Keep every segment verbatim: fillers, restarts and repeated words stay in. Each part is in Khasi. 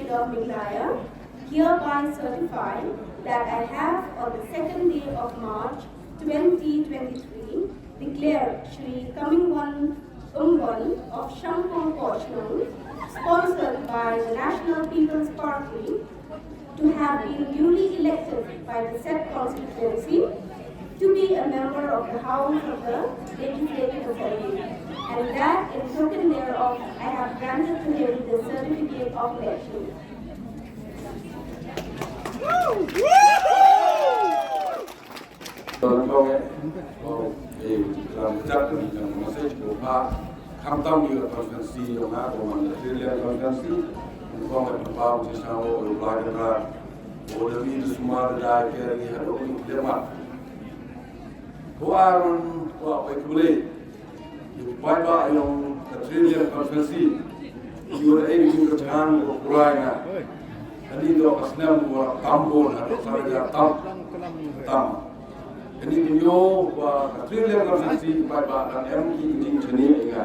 of Meghalaya, hereby certify that I have, on the second day of March twenty twenty-three, declared Shri Comingone Ymbon of Shangpung Poh Shnong, sponsored by the National People's Party, to have been duly elected by the said constituency to be a member of the House of the Legislative Assembly, and that in token thereof I have granted to him the certificate of election. Ko Aaron, ko Apai Kule, yu paidbah ïong ka Three Liang Constituency, yu ei yu ka chang ko kurai nga. Ani do ka snem ko tam bon ha do sa ya tam tam. Ani yu ko ka Three Liang Constituency paidbah dang em ki jingchani nga.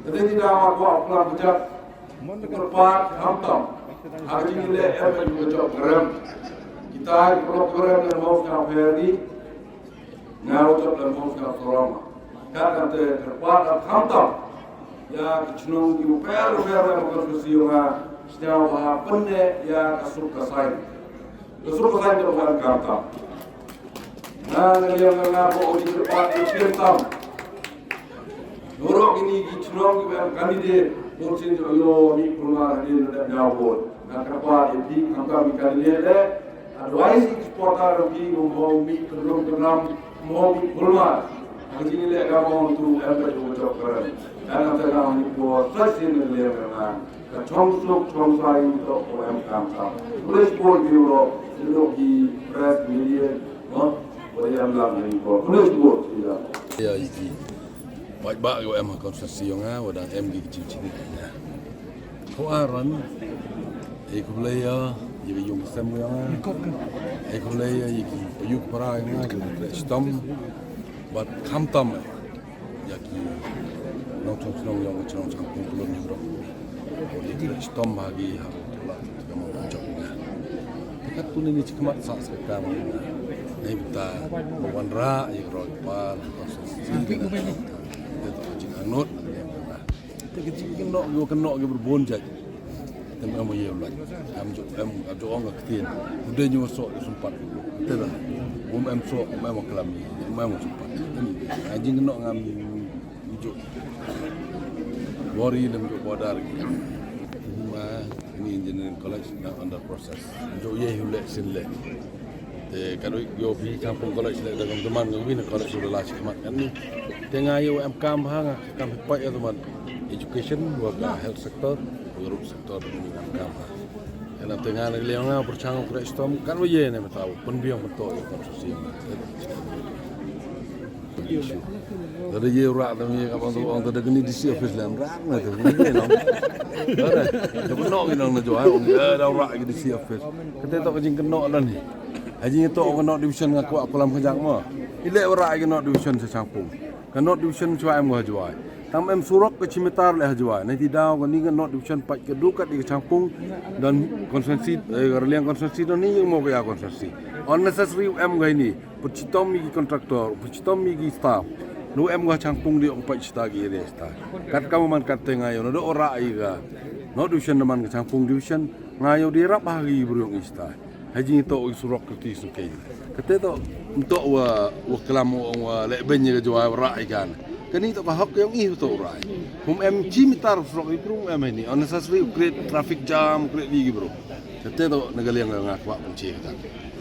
Tadi ti da ma ko aklam bejat. Kyrpad khamtam ha ka jingïaleh em ka jong ka jop ngarem. Kita ki paralok ngarem ngan mawsngaw pher di. Nga u jop ngan mawsngaw sarong. Ka kate kyrpad khamtam ïa ki chnong ki u pher u pher em ka constituency ïong nga. Sñiaw ba ha pynne ïa ka suk ka saiñ. Ka suk ka saiñ ka ban khamtam. Nga nga liang nga nga ba u jingkyrpad u kyrpad tam. Nurok ini ki chnong ki em candidate, nursin jo yo mi kulmar hadin da nyaw vote. Nga kyrpad ïa phi khamtam ki candidate le, advice ki supporter ïong phi, mo mi kynrum kynram, mo mi kulmar. Ang jini le ka mo tu em ka jong jok kren. Nga kata nga ni ko sa sin le nga. Ka chong suk chong sai to ko em kam kam. Police Bureau, ïa ki press media, no? Ko em lang ni ko. Police Bureau, ïa. Ïa, ïa ki paidbah ïa em ha constituency ïong nga, wa dang em ki jingchini ïa nga. Ko Aaron, eh, khublei ïa, ïa ki ïong sem ïong nga. Eh, khublei ïa, ïa ki payu para ïong nga, ki stom, bad khamtam, eh. Ïa ki nongchong chnong ïong chnong chang pung pulun ni bro. Ïa ki stom ha ki ha ru tula ka mo chong na. Kat tu ni ni chikmat sa sa ka mo na. Nei bita mo wanra ïa ro pa. Te to jing anot. Te ki jing no yo kan no ki berbon jai. Tem em ye lai. Am jo em am jo ong ka ktien. Ude nyu so sumpat. Te la. Um em so um em klam. Um em sumpat. Ajing no ngam Ju. Bori lem ju border. Ma ni engineering college na under process. Ju ye hu le sin le. Te kan wi yo phi Changpung College le da gam teman ngi win college le la chi mat kan ni. Te nga yo em kam ha nga kam pa ya teman education wa ka health sector wa road sector ni em kam ha. Ena te nga ne le nga perchang kre stom kan wi ye ne mata pun biang betul ya kan sosial. Lada ye u rah tang ye ka bang tu ong tang da kani D C office lem rah na tu ye nong. Lada da pynnoh ki nong na Jowai ong ye da u rah ki D C office. Kata to ka jingkynnoh lane. Ha jingkynnoh ka North Division nga kwah kulam ka jaka mo. Ile u rah ki North Division sha Changpung. Ka North Division shuwa em ka ha Jowai. Tam em surok ka chimetar le ha Jowai. Nai ti daw kani ka North Division pat ka dukat di ka Changpung don constituency, eh, Raliang constituency don ni mo ka ya constituency. Unnecessary em ka ini. Put chitom ïa ki contractor, put chitom ïa ki staff. Nu em ka Changpung di ong pat chita ki area chita. Kat ka man kat te nga yo, na do ora ai ka. North Division na man ka Changpung Division, nga yo di rap ha ki bru ong chita. Ha jingto ïa surok kti sukei. Kate to, nto wa, wa klam ong wa le ben ïa ka Jowai wa ra ai kan. Kani to ka hok ïong i to ra ai. Hum em chimetar surok i bru em ini. Unnecessary create traffic jam, create di ki bru. Kate to na ka liang nga kwah pun chi kata.